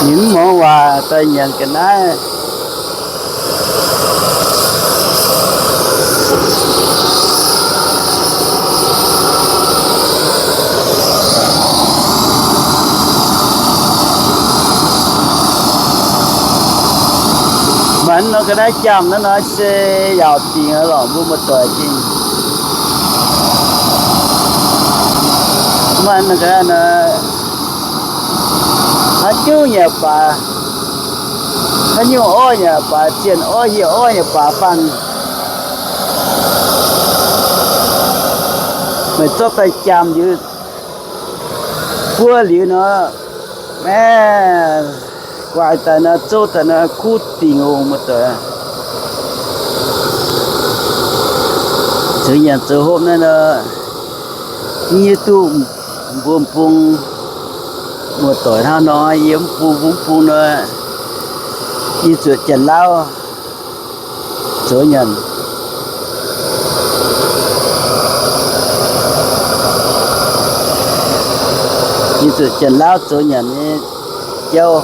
Mv muangx waac daaih nyanc ga'naaiv. Mv norm ga'naaiv jaamh naaiv nor se yaauc dingc lorqc, mbuo muoz-doic jing. Mv norm ga'naaiv nor, haaix nyungc yaac baac, haaix nyungc orv yaac baac, zienh orv hieh orv yaac baac fangh. Meih zorqv daaih jaamh liuz, buov liuz nor, maeqv guaaix daaih nor, zouv daaih nor, kuv dingc oc muoz-doic. Zoux nyanc zoux hopv naaiv nor, mv hiuv duqv mbuo bung muoz-doic hnangv nor, yie mv bung mbuo mv bung nor, yie zuqc Janx-Lauv zoux nyanc. Yie zuqc Janx-Lauv zoux nyanc nyei jauv.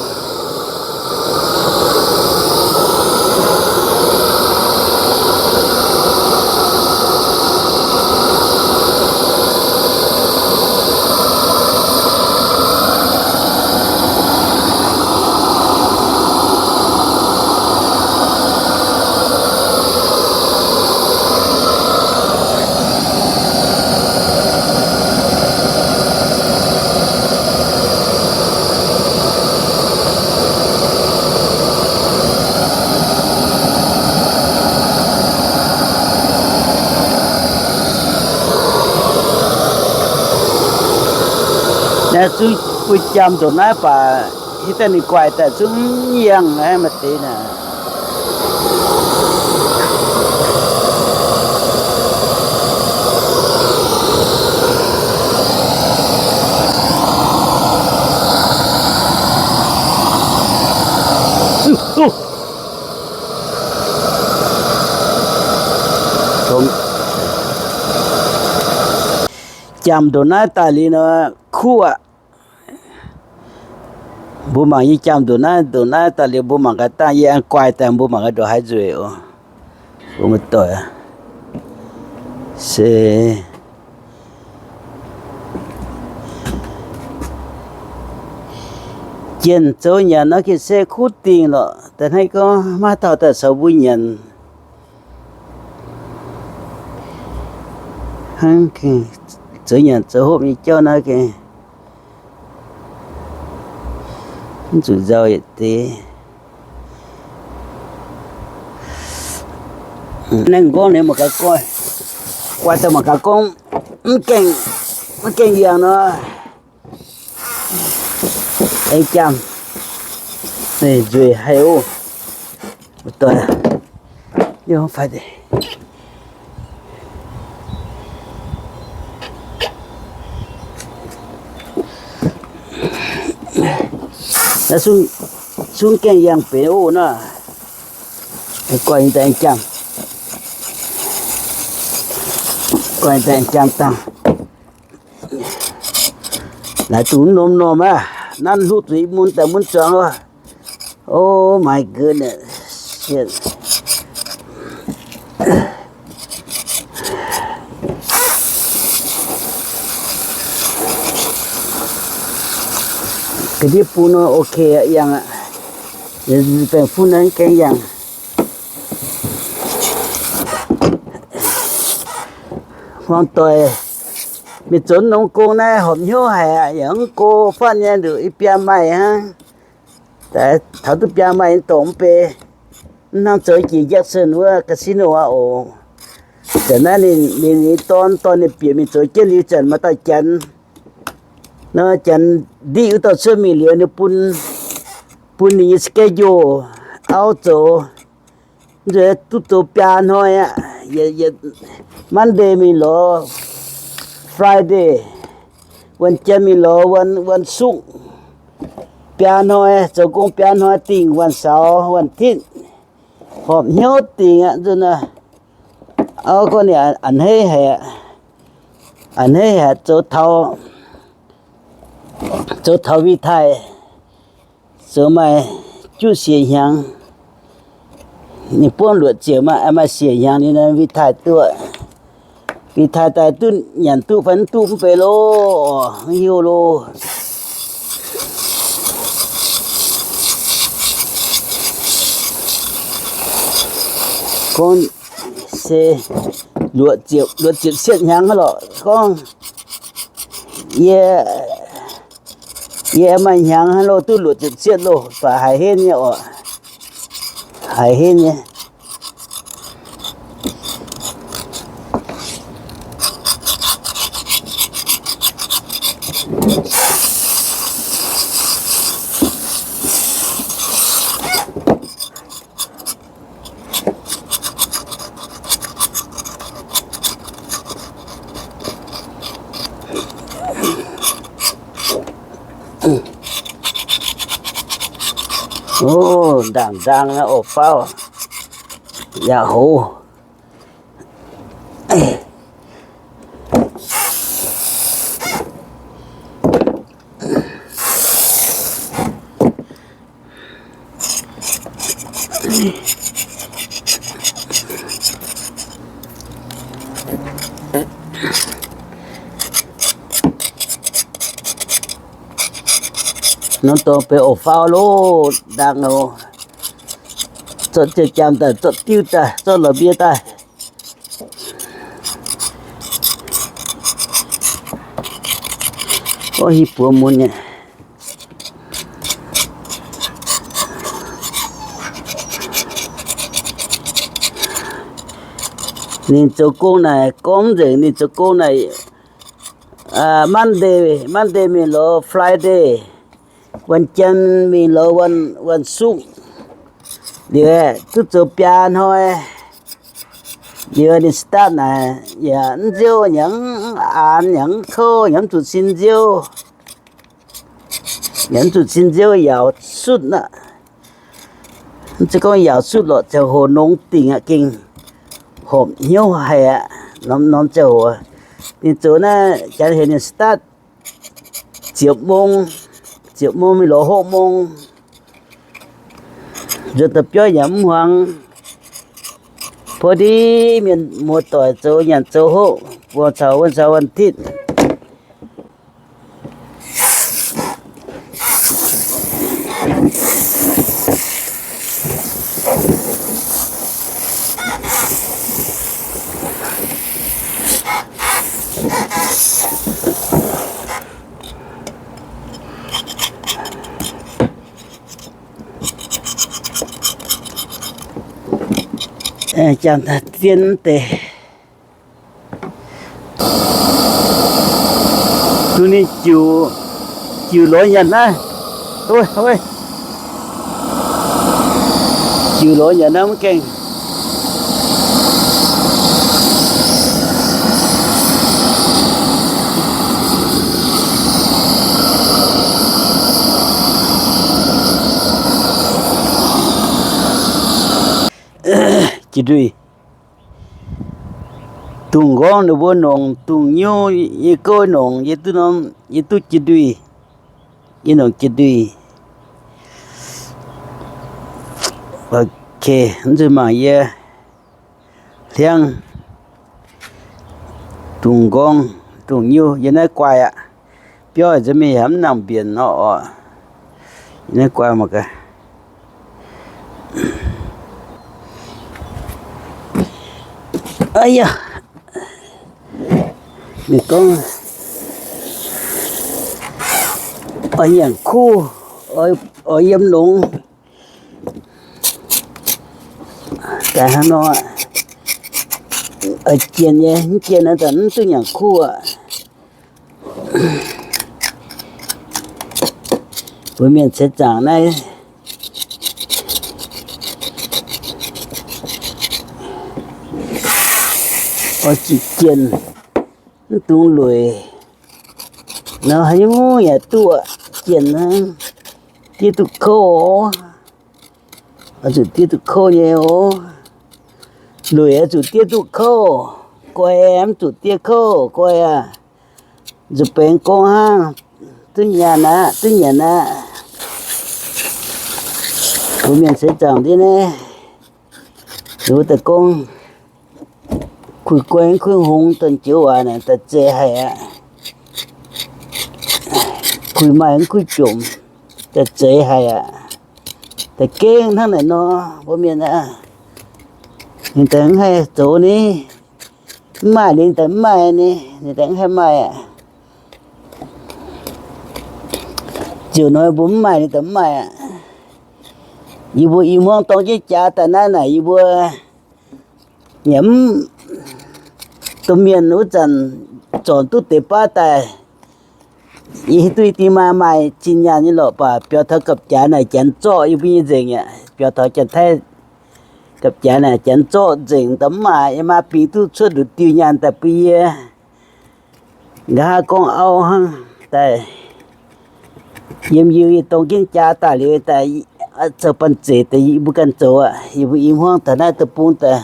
Naaiv zungv mbuo jaamh ndongc naaiv baac, hiuv daaih ninh guaix daaih zungv mv yangh aqv, maaih deix naaic. Jaamh ndongc naaiv daaih liuz nor, kuv aqv. Mbuo mangc yie jaamh ndongc naaiv, ndongc naaiv daaih liuz mbuo mangc gaax dangh yie aengx guaix daaih mbuo mangc gaax ndongc haaix nzueic oc. Mbuo muoz-doic se jienh zoux nyanc nor gengh se kuv dingh lorqc. Da'hneiv gorngv maiv dauh daaih caux mbuo nyanc. Hnangv zoux nyanc zoux hopv nyei jauv naaiv gengh mv zuqc nzauh yietc deix. Naaiv gorngv ninh mangc gaax gorngv, guaix daaih mangc gaax gorngv mv gaengh, mv gaengh yangh nor, aengx jaamh, nzueic haic oc. Doic, naaiv sung gaengh yangh benx oc nor. Guaix daaih jaamh, guaix daaih jaamh dangh. Laaix dungx norm-norm aqv. Nanv hluqv zuqc i mun daaih mun zuangx oc. Oh my goodness. Ga'ndiev bung nor ok aqv, yangh aqv. Baengh fun naaiv gaengh yangh. Hmuangx doic, mingh zoux norm gong naaiv horpc hnyouv haic aqv, yaac mv go fatv nyei, nduqc i biaa maaih hnangv. Taux duqv biaa maaih nyei dorngx mv bei, mv hnangv zoux jiex Jackson wuov casino aqv oc. Zanc naaiv ninh, ninh dorn, dorn ninh bieqc mingh zoux jienv liuz zanc maaih dauh Janx, nor Janx ndiqv wuov dauh cuotv mingh liuz ninh bun, bun ninh nyei schedule auv zoux. Nzueic duqv zoux biaa hnoi aqv. Yietc, yietc Monday mingh lorz Friday, wuonh Janx mingh lorz wuonh, wuonh Sukv. Biaa hnoi zoux gong, biaa hnoi dingh, wuonh Saux, wuonh Titv. Horpc hnyouv dingc aqv nzunc aqv. Auv gorngv ninh a'hneiv haic, a'hneiv haic, zoux taux, zoux taux retire. Zoux maaih juqv siec hnyangx. Ninh buangv luoqc ziepc maaih, maaih siec hnyangx ninh nor, mbuo taaih duqv. Mbuo taaih daaih duqv nyanc duqv fai mv duqv mv bei loh, mv hiuv loh. Gorngv se luoqc ziepc, luoqc ziepc cietv hnyangx hnangv lorqc. Gorngv yie, yie maaih hnyangx hnangv loh duqv luoqc ziepc cietv loh, baac haiz henv nyei oc. Haiz henv nyei. O, ndaangc nzang oc, faauv yaac hoz. Norm dorngx benx oc, faauv loh, ndaangc oc. Zorqv ziepc jaamv daaih, zorqv diuv daaih, zorqv la'mbie daaih. Orv, hiv buoz mun nyei. Ninh zoux gong naaic gorngv nzengc, ninh zoux gong naaic, Monday, Monday mingh lorz Friday, วันจันทร์ mingh lorz วันศุกร์ liuz duqv zoux biaa hnoi. Liuz ninh start naaic yaac mv nziouv, yaac mv aanx, yaac mv kouv, yaac mv zuqc sin nziouv, yaac mv zuqc sin nziouv yaauc sutv aqv. Mv zeiz gorngv yaauc sutv lorqc, ziangh hoc nongx dingc aqv, gengh horpc hnyouv haic aqv. Norm norm ziangh hoc ninh zoux naaiv, janx heuc ninh start ziepc mong, ziepc mong mingh lorz hopv mong, nzuonx daaih biauv yaac mv hmuangx. Bov ndiev mienh muoz-doic zoux nyanc zoux hopv, buangh caux wuov caux วันอาทิตย์. Jangx daaih zien deix. Duqv ninh jiuc, jiuc lorz nyanc naaiv. Jiuc lorz nyanc naaiv mv gaengh. Jiex nduih. Dungz nqorngv ninh mbuo nongc dungz nyuv nyei gouv nongc, yie duqv norm, yie duqv jiex nduih. Yie nongc jiex nduih. Ok, mv nzunc mangc yie hliangv dungz nqorngv dungz nyuv yiem naaiv guai aqv. Biauv nzunc mingh yaac mv nangc mbienc nor oc. Yiem naaiv guai mangc gaax. Aa yaac, ninh gorngv oix nyanc kuv, oix yiem longx. Gaax hnangv nor, oix jienh nyei, mv jienh naaiv zanc mv duqv nyanc kuv aqv. Mbuo mienh ceix zaangc naaiv oix zuqc jienh, mv dungx lueic. Nor haaix nyungc yaac duqv jienh, diev duqv kouv oc. Oix zuqc diev duqv kouv nyei oc. Lueic oix zuqc diev duqv kouv, guai mv zuqc diev kouv, guai aac. Nzuih baengx gong hnangv, duqv nyanc aqv, duqv nyanc aqv. Mbuo mienh seix zaangc ndiev naaiv, ninh mbuo daaih gorngv kuih guai kuih hngongx dongh joux waac naaic daaih zeiz haic aqv. Kuih maaih mv kuih jomc daaih zeiz haic aqv. Daaih gengh hnangv naaic nor, mbuo mienh aqv, ninh daaih mv haih zoux ni. Mv maaih ninh daaih mv maaih ni, ninh daaih mv haih maaih aqv. Ziouc nor mbuo mv maaih ninh daaih mv maaih aqv. Yie mbuo i hmuangv dorng jienv jaax daaih naaiv naaic, yie mbuo yaac mv, domh mienh wuov zanc zornc duqv deix baav daaih, yie hiuv duqv yie ding maa maaih zinh nyaanh nyei lorqc, baac biaux taux gapv-jaax naaic janx zorqv yie mbuo nyei nzengc aqv. Biaux taux Janx-Taiv gapv-jaax naaic janx zorqv nzengc, da'mv maaih yie maa bingx duqv cuotv nduqc diuh nyaanh daaih bun yie. Nqa'haav gorngv auv hnangv daaih, yiem yie dorng jienv jaax daaih liuz daaih, zoux banh zeic daaih yie mbuo ganh zoux aqv. Yie mbuo i hmuangv taux naaiv deic-bung daaih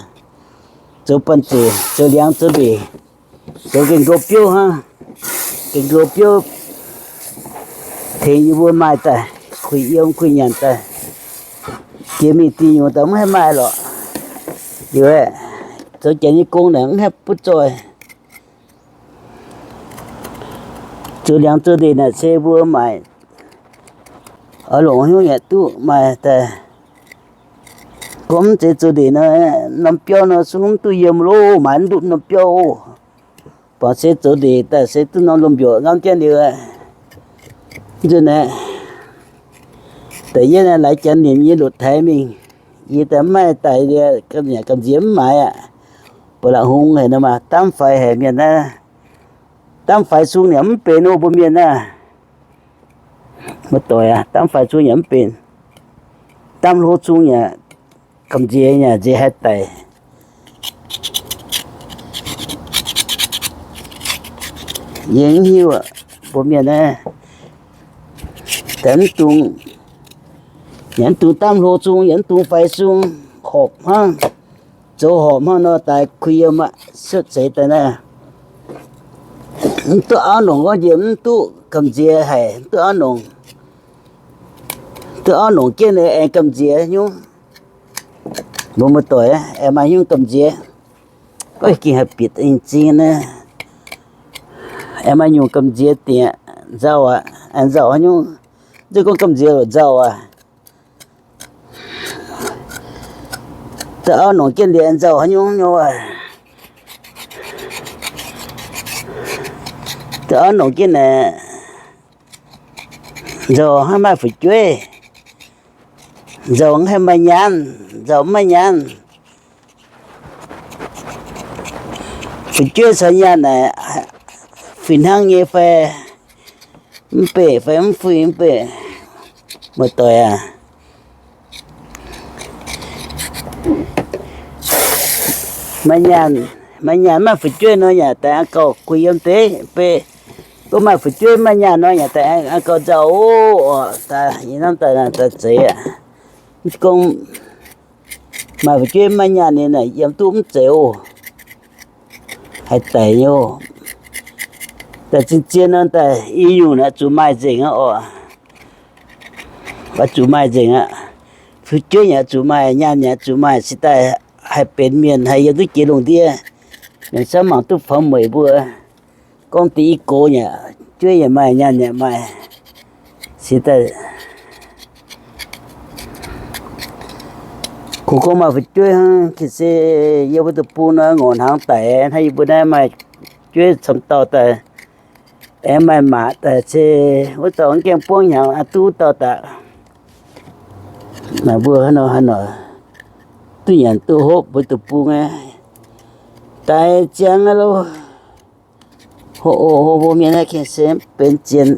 zoux banh zeic, zoux liangx zoux ndeic, zoux gengh nqo biouv hnangv. Gengh nqo biouv tengx yie mbuo maaih daaih, kuih yiem kuih nyanc daaih, jiex mingh dinh nyungc daaih mv haih maaih lorqc. Liuz, zoux janx nyei gong naaic mv haih butv zoih. Zoux liangx zoux ndeic naaic se mbuo maaic oix longc hnyouv yaac duqv maaih daaih. Gorngv mv zeiz zoux ndeic nor, norm biauv nor zungv mv duqv yiem loh, maaiz mv duqv norm biauv oc. Baac se zoux ndeic daaih se duqv norm lomh mbiorqc ngamv jienv liuz. Nzunc naaiv da'yietv naaiv laaix janx nimc yie lutc taaix mingh, yie daaih mv maaih daic, gamh nziex mv maaiz aqv. Ba'laqc hungx haic nor maah, daamv faix haic mienh naaiv. Daamv faix sung yaac mv benx oc mbuo mienh naaiv. Muoz-doic aac, daamv faix sung yaac mv benx. Daamv hlo sung yaac gamh nziex yaac nziex haih daic. Yie mv hiuv mbuo mienh naaiv, mv dungx, yaac mv dungx daamv hlo sung, yaac mv dungx faix sung, horpc hnangv, zoux horpc hnangv nor daaih kuh yiem aqv, siepv seix daaih naaiv. Mv duqv auv nongc gorngv njiec mv duqv gamh nziex haic, mv duqv auv nongc. Duqv auv nongc jienv aengx gamh nziex nyungc. Mbuo muoz-doic aengx maaih nyungc gamh nziex. Gorngv ging haih bieqc zing naaiv, aengx maaih nyungc gamh nziex dingc, nzauh aqv, nzauh haaix nyungc. Nzunc gorngv gamh nziex loc nzauh aqv. Duqv auv nongc jienv liuz nzauh haaix nyungc nyei. Duqv auv nongc jienv naaic, nzauh hnangv maaih fu'jueiv, nzauh hnangv maaih nyaanh, nzauh mv maaih nyaanh. Fu'jueiv caux nyaanh naaic fih hnangv nyei fai mv beqc fai mv fih mv beqc? Muoz-doic aac, maaih nyaanh, maaih nyaanh maaih fu'jueiv nor yaac daaih a'gauh kuh yiem deix bei. Gorngv maaih fu'jueiv maaih nyaanh nor yaac daaih a'gauh nzauh oc. Daaih yie hnamv daaih naaic daaih zeiz aqv. Gorngv maaih fu'jueiv maaih nyaanh nyei naaic yiem duqv mv zeiz oc. Haih daic nyei oc. Daaih zien-zien nor daaih i nyungc naaic zuqc maaih nzengc aqv oc. Oix zuqc maaih nzengc aqv. Fu'jueiv yaac zuqc maaih, nyaanh yaac zuqc maaih, cingx daaih haih benx mienh, haih yiem duqv jiex lungh ndiev. Mienh samv mangc duqv faaux mueic mbuo. Gorngv deix i gox yaac, jueiv yaac maaih, nyaanh yaac maaih. Cingx daaih kungx gorngv maaih fu'jueiv hnangv, gengh se yiem mbuo deic-bung nor ngorc hnaangx daic, hnangv yie mbuo naaiv maaih jueiv camv dauh daaih, aengx maaih maaz daaih, se wuov dauh mv gaengh buangv hnyangx aqv, duqv wuov dauh daaih. Naaic mbuo haaix nor haaix nor duqv nyanc duqv hopv mbuo deic-bung aqv. Daaih ziangx aqv loh. Ho, ho, mbuo mienh naaiv gengh se mv benx zien.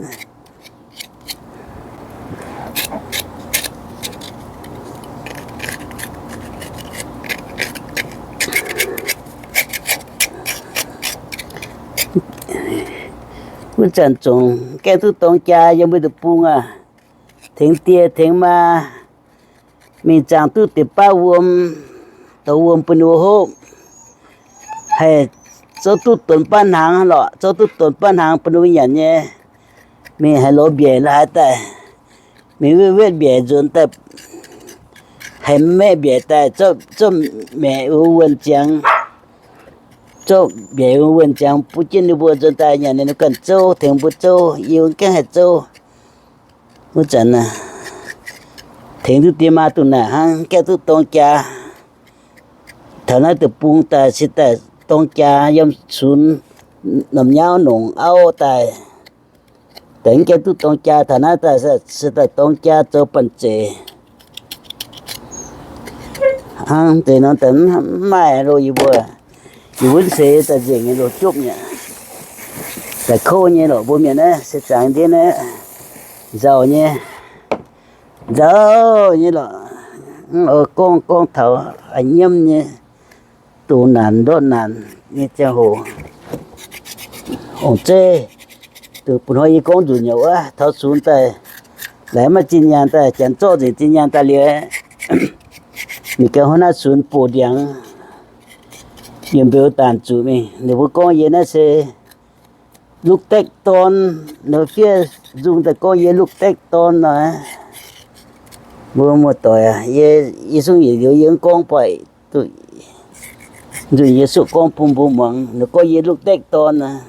Wuov zanc zungv gaengh duqv dorng jaa yiem mbuo deic-bung aqv. Tengx die tengx maa mingh zaangc duqv deix baav wuom, dorh wuom bun ninh mbuo hopv, haih zouv duqv donx baav hnaangx lorqc, zouv duqv donx baav hnaangx bun ninh mbuo nyanc nyei. Mingh haaix lorz mbiaec la'haaix daaih, mingh wetv wetv mbiaec nzuonx daaih, Haiz maeqv mbiaec daaih, zorqv maeqc wuonx ziangx, zorqv mbiaec wuonx ziangx bun jienv ninh mbuo nzuonx daaih nyanc ninh ganh zouv, tengx mbuo zouv, yie mv gaengh haih zouv. Wuov zanc tengx duqv diex maa duqv naaic hnangv, gaengh duqv dorng jaax. Taux naaiv deic-bung daaih se daaih dorng jaax yiem cunx norm nyauv nongc auv daaih. Daaih mv gaengh duqv dorng jaa, taux naaiv daaih se daaih dorng jaa zoux banh zeic hnangv. Deix nor daaih mv maaih loh yie mbuo. Yie mbuo se daaih nzengc nyei loh jopv mi'aqv. Daaih kouv nyei lorqc, mbuo mienh naaiv se zaangc ndiev naaiv nzauh nyei, nzauh nyei lorqc. Gorngv gorngv taux a'nyiemv nyei, doqc naanc ndortv naanc nyei ziangh hoc, ong zeiv, dongh bun hnoi yie gorngv nzunc nyei wuov, taux cunx daaih, laaic maaih zinh nyaanh daaih, janx zorqv nzengc zinh nyaanh daaih liuz, ninh ganh hnangv naaiv cunx boc ndiangx, yiem mbeux daanh zuqc mingh. Ninh mbuo gorngv yie naaiv se lukv daekv dorn, ninh fiev nzung daaih gorngv yie lukv daekv dorn nor. Mbuo muoz-doic, yie zungv yietc liuz yie mv gorngv buatc duqv nzunc yie suqv gorngv bun mbuo muangx, ninh gorngv yie lukv daekv dorn aqv.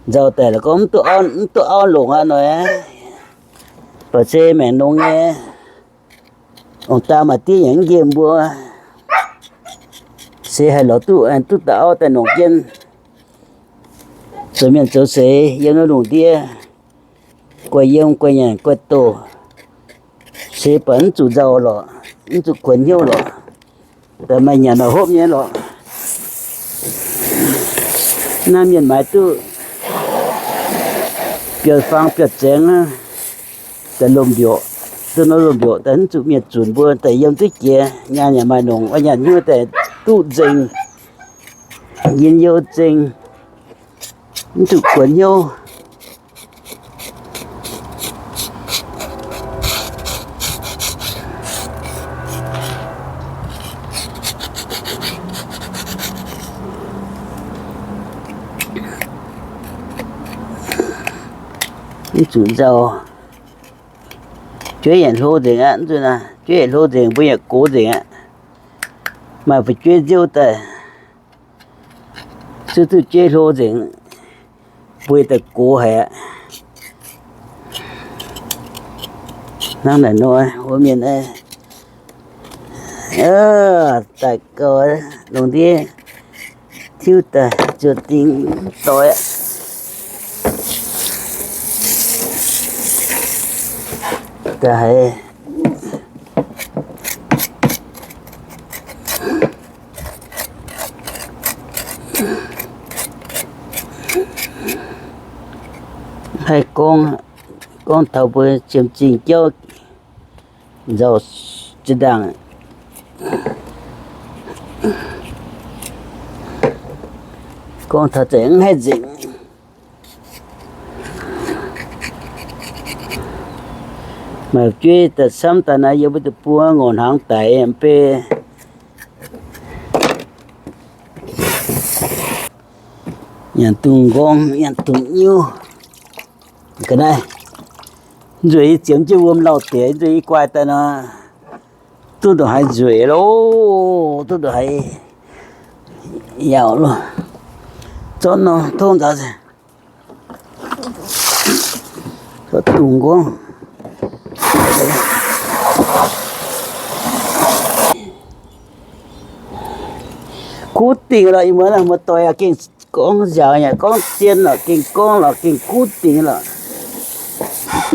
Nzauh daaih la'gorngv mv duqv auv longc aqv nor. Baac se maengc nongx nyei, ong-daa maaih diev yaac mv nqemh mbuo, se haih lorz duqv, duqv dauh auv daaih nongc jienv, zoux mienh zoux seix yiem naaiv lungh ndiev, guaih yiem guaih nyanc guaih doh, se baac mv zuqc nzauh lorqc, mv zuqc kuonx hnyouv lorqc. Daaih maaih nyanc maaih hopv nyei lorqc. Naaiv mienh maaiz duqv biauv-faang biauv-zaengx aqv, daaih lomh mbiorqc, duqv nor lomh mbiorqc daaih mv zuqc mienh zunc mbuo daaih yiem duqv jiex, nyaanh yaac maaih nongc, oix nyanc hnyouv daaih duqv nzengc, njien-youh nzengc, mv zuqc kuonx hnyouv. Mv zuqc nzauh. Jueiv yaac hlo nzengc aqv, mv zuqc naaic, jueiv yaac hlo nzengc, mbuo yaac gox nzengc aqv. Maaih fu'jueiv nziouv daaih, zuqc duqv jueiv hlo nzengc, mbuo daaih gox haic aqv. Hnangv naaic nor, mbuo mienh daaih gauh lungh ndiev tiuv daaih zuqc dingc doix aqv. Daaih haiz haih gorngv, gorngv taux mbuo ziemx zingh jauv nzauh zinh ndaangc. Gorngv taux za'gengh mv haih nzengc. Maaih jueiv daaih camv daaih naaiv yiem mbuo deic-bung ngorc hnaangx daic mv bei, nyanc dungz nqorngv, nyanc dungz nyiuv. Ga'naaiv, nzueic yie ziemx jienv wuom lauh deix, nzueic yie guai daaih nor, duqv ndongc haaix nzueic loh, duqv ndongc haaix yaauc loh. Zorqv nor tov nzaaux, zorqv dungz nqorngv. Kuv dingc lorqc, ih muonz muoz-doic aqv, gengh gorngv nziaauc yaac gorngv zien lorqc, gengh gorngv lorqc, gengh kuv dingc lorqc.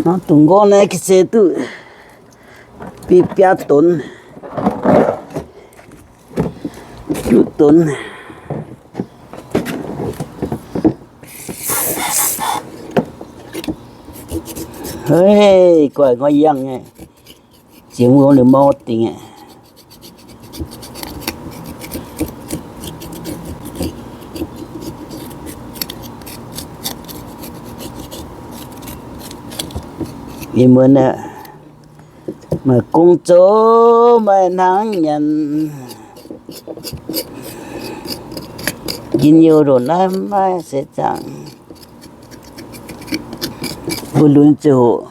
Nor dungz nqorngv naaiv ga'sie duqv biaa donx, juqv donx. Hei, guaih ngoi yangh nyei, ziemx wuom liuz mau dingc aqv. Ih muonz aeqv, maaih gong zoux maaih hnangv nyanc, njien-youh ndongc naaiv maiv seix zaangc. Mbuo lunx ziouc hoqc,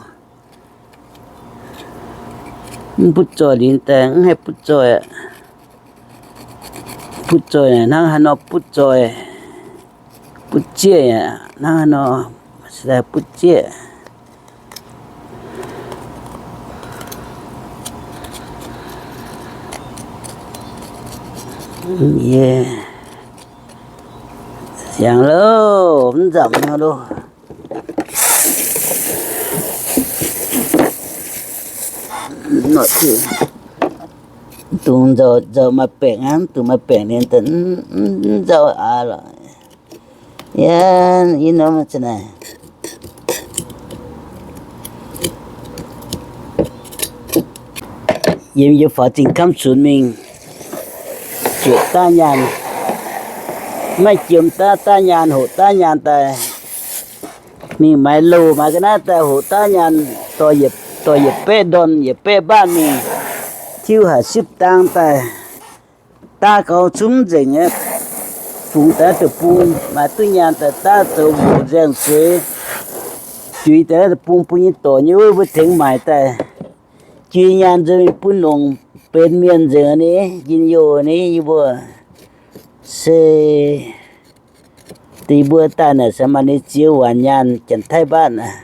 Mv butv zoih liuz daaih mv haih butv zoih aqv. Butv zoih hnangv haaix nor butv zoih, butv zieqv aqv, hnangv haaix nor butv zieqv. Yie siangx loh, mv nzamc loh. Dungx nzauh, nzauh maaih baengc aqv, dungx maaih baengc liuz, mv nzauh aqv lorqc. Yie, yie norm za'naaic. Yiem yie faaux zingh kamv cunx mingh, zuoqc daav nyaanh, maiv jiem daav, daav nyaanh, hoqc daav nyaanh daaih, mingh maaiz louh maaiz ga'naaiv daaih hoqc daav nyaanh, dorh yietc baeqv ndorn yietc baeqv mbaanv mingh, tiuv haaix sipv dang daaih, daav gaux cunv nzengc aqv. Fungx daaih deic-bung maaih duqv nyaanh daaih daav zoux mbuoqc nzaeng sueix, juix daaih deic-bung bun nyei dorc nyei wuov mbuo tengx maaic daaih, juix nyaanh nzengc mingh bun longc benx mienh nzengc ni, njien-youh ni yie mbuo. Se deix mbuo daaih naaic se maaih ninh ziex waanc nyaanh janx-taiv mbaanv aqv.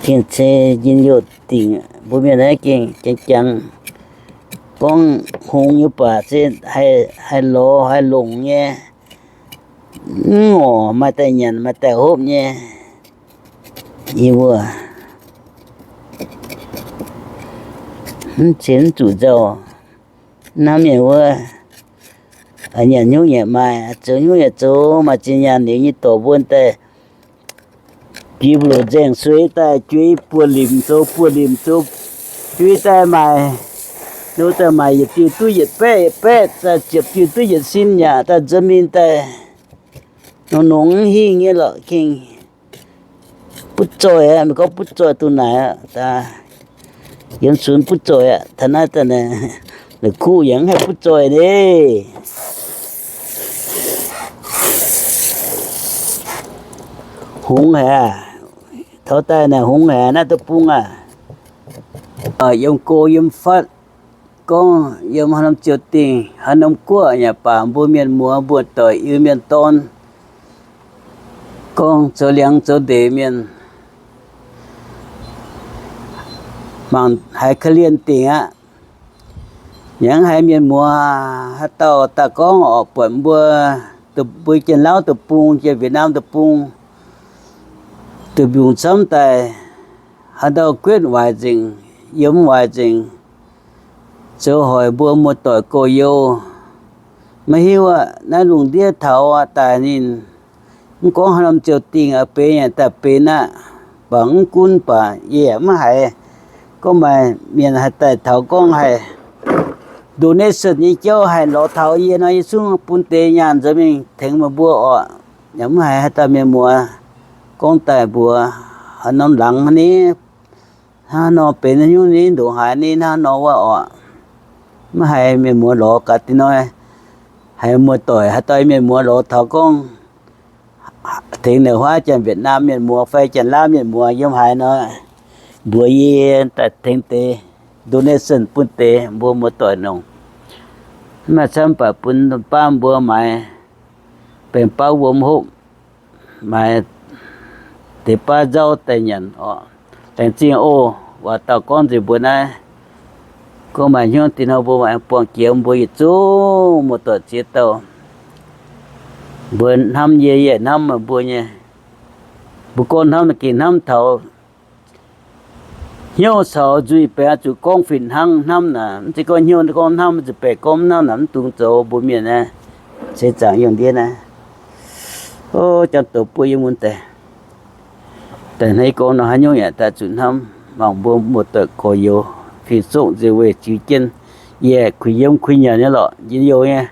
Gengh ceix njien-youh dingc mbuo mienh naaiv gengh jangx-jangx gorngv hngongx nyei baac se haih lorz haih longc nyei, mv ngorc maaih daaih nyanc maaih daaih hopv nyei. Yie mbuo mv ceix mv zuqc nzauh. Hnamv mienh wuov, nyanc hnyouv yaac maaih, zoux hnyouv yaac zoux, maaih zinh nyaanh liuz nyei dorc mbuo daaih juix mbu'loc nzaeng sueix daaih, juix buoz-limc zoux buoz-limc zoux, juix daaih maaic, ndoh daaih maaic yietc diuh duqv yietc baeqv yietc baeqv, daaih ziepc diuh duqv yietc sin yaac daaih nzuonx mingh daaih, nongx nongx mv hingh nyei lorqc gengh butv zoih aqv. Meih gorngv butv zoih duqv naaic aqv, yiem cunx butv zoih aqv. Taux naaiv daaih naaic, la'kuqv yaac mv haih butv zoih ni. Hungx haic aqv. Taux daaih naaic hungx haic naaiv deic-bung aqv. Yiem go yiem fatv, gorngv yiem haaix norm ziouc dingh, haaix norm guoqv yaac baac, mbuo mienh muoz mbuo doic, Iu-Mienh dorn, gorngv zoux liangx zoux ndeic mienh, mangc haiz korv-lienh dingc aqv. Yaac mv haiz mienh muoz haaix dauh daaih gorngv orqc, buatc mbuo, mbuo Janx-Lauv deic-bung, Janx-Wietc Naamh deic-bung, duqv mbiungc camv daaih, haaix dauh guetv waaic nzengc, yiem waaic nzengc, zoux hoic mbuo muoz-doic gorx-youz. Maiv hiuv aqv, naaiv lungh ndiev taux aqv daaih ninh mv gorngv haaix norm ziouc dingh aqv, benx yaac daaih benx aqv. Mv baac mv gunv baac yie yaac mv haiz gorngv maaih mienh haih daaih taux gorngv haih donation nyei jauv haih lorz taux yie nor, yie zungv bun deix nyaanh nzuonx mingh tengx meih mbuo orqc. Yaac mv haiz haaix dauh mienh muoz gorngv daaih mbuox haaix norm laangz ni, hnangv nor benx nyungc ni, ndongc haaix ni hnangv nor wuov orqc. Mv haiz mienh muoz lorz gaax deix nor, haiz muoz-doic haaix dauh mienh muoz lorz taux gorngv tengx naaic huaav Janx-Wietc Naamh mienh muoz fai Janx-Lauv mienh muoz yiem haaix nor, mbuox yie daaih tengx deix donation bun deix mbuo muoz-doic nongc. Mv maaih camv baac bun baav mbuo maaiz baeng baav wuom hopv, maaiz deix baav nzauv daaih nyanc orqc. Laengz zingh oc. Waac dauh gorngv nzengc mbuo naaiv, gorngv maaih hnyouv dinh hnoi mbuo maaih buangh jiex mbuo yietc zungv muoz-doic ziex dauh. Mbuo hnamv yie, yie hnamv meih mbuo nyei. Mbuo gorngv hnamv gengh hnamv taux hnyouv caux nzuih baeqc zuqc gorngv fih hnangv hnamv naaic. Mv zeiz gorngv hnyouv gorngv hnamv, zuqc baeqc gorngv hnamv naaic mv dungx zoux mbuo mienh naaiv. Seix zaangc yiem ndiev naaiv, o, jangx douz buov yiem mun daaih. Daaih hnangv gorngv nor haaix nyungc yaac daaih zuqc hnamv mangc mbuo muoz-doic gorx-youz fih zoqv nzengc weic ziux jienv. Yie kuh yiem kuh nyanc nyei lorqc, njien-youh nyei.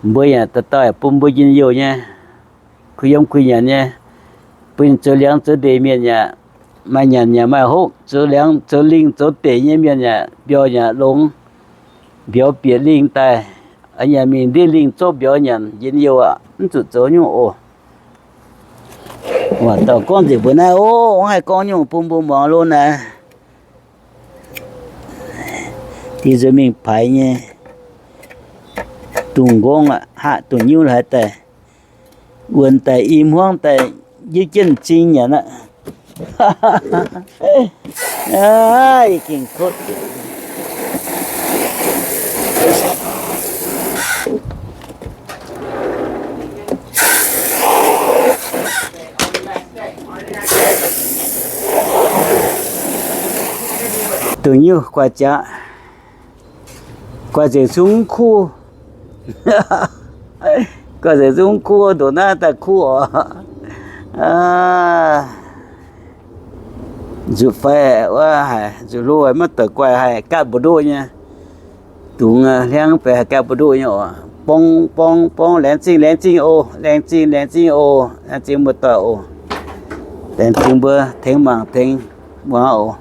Mbuo yaac dauh dauh yaac bun mbuo njien-youh nyei, kuh yiem kuh nyanc nyei. Bun zoux liangx zoux ndeic mienh yaac maaih nyanc yaac maaih hopv, zoux liangx zoux lingh zoux ndeic nyei mienh yaac mbiauz yaac longx, mbiauz bieqc lingh daaih, nyanc mingh ndiev lingh zorqv mbiauz nyanc, njien-youh aqv, mv zuqc zoux nyungc oc. Waac dauh gorngv nzengc mbuo naaiv, o, mv haih gorngv nyungc bun mbuo muangx lo naaic. Deix nzuonx mingh paaix nyei, dungz nqongv aqv, haav dungz nyuv haaix daaih, wuonx daaih i hmuangv daaih, yie jienv m'zing nyanc aqv. Aav, yie gengh kotv. Dungz nyuv guaax jaax, guaax nzengc zungv kuv. Guaax nzengc zungv kuv, ndongc naaiv daaih kuv oc. Nzuqc fai wuov haic, nzuqc hlo maiv douc guaax haic, gaatv mbu'ndoqv nyei. Dungz hliangv fai haih gaatv mbu'ndoqv nyei oc. Borngv borngv borngv, laengz zingh laengz zingh oc, laengz zingh laengz zingh oc, laengz zingh mbuo doic oc. Laengz zingh mbuo tengx mangc tengx muangx oc.